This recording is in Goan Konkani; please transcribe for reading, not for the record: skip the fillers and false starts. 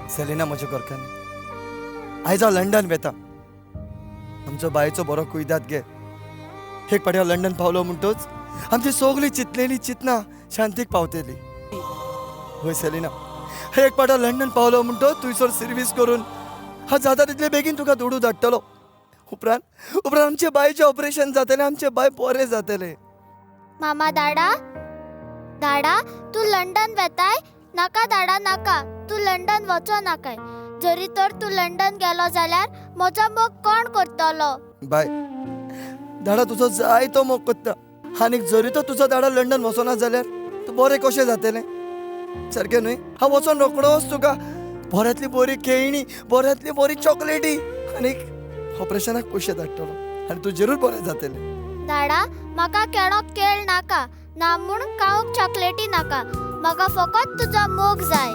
सेलिना म्हज्या घरकान्नी, आयज हांव लंडन वेता. आमचो बायचो बरो कुयदाद घे. एक फावटी हांव लंडन पावलो म्हणटच आमची सगळीं चिंतलेली चिंतना शांतीक पावतली. हय सेलिना, एक फावट हांव लंडन पावलो म्हणटच थंयसर सर्वीस करून हांव जाता तितले बेगीन तुका दुडू धाडटलो. उपरांत उपरांत आमचे बायचें ऑपरेशन जातलें, आमचें बाय बरें जातलें. मामा दाडा, दाडा, तूं लंडन वेताय? नाका दाडा नाका, तूं लंडन वचो नाकाय. जरी तर तूं लंडन गेलो जाल्यार म्हजो मोग कोण करतलो? बाय, दाडा तुजो जाय तो मोग कोत्ता. आनीक जरी तो तुजो दाडा लंडन वचना जाल्यार तूं बरें कशें जातलें? सारकें न्हय? हांव वचोन रोकडोच तुका बऱ्यांतली बरी खेळणी, बऱ्यांतली बरी चॉकलेटी आनीक ऑपरेशनाक पयशे धाडटलो आनी तूं जरूर बरें जातलें. दाडा, म्हाका केळो केळ नाका, ना म्हूण खावंक चॉकलेटी नाका. म्हाका फकत तुजो मोग जाय.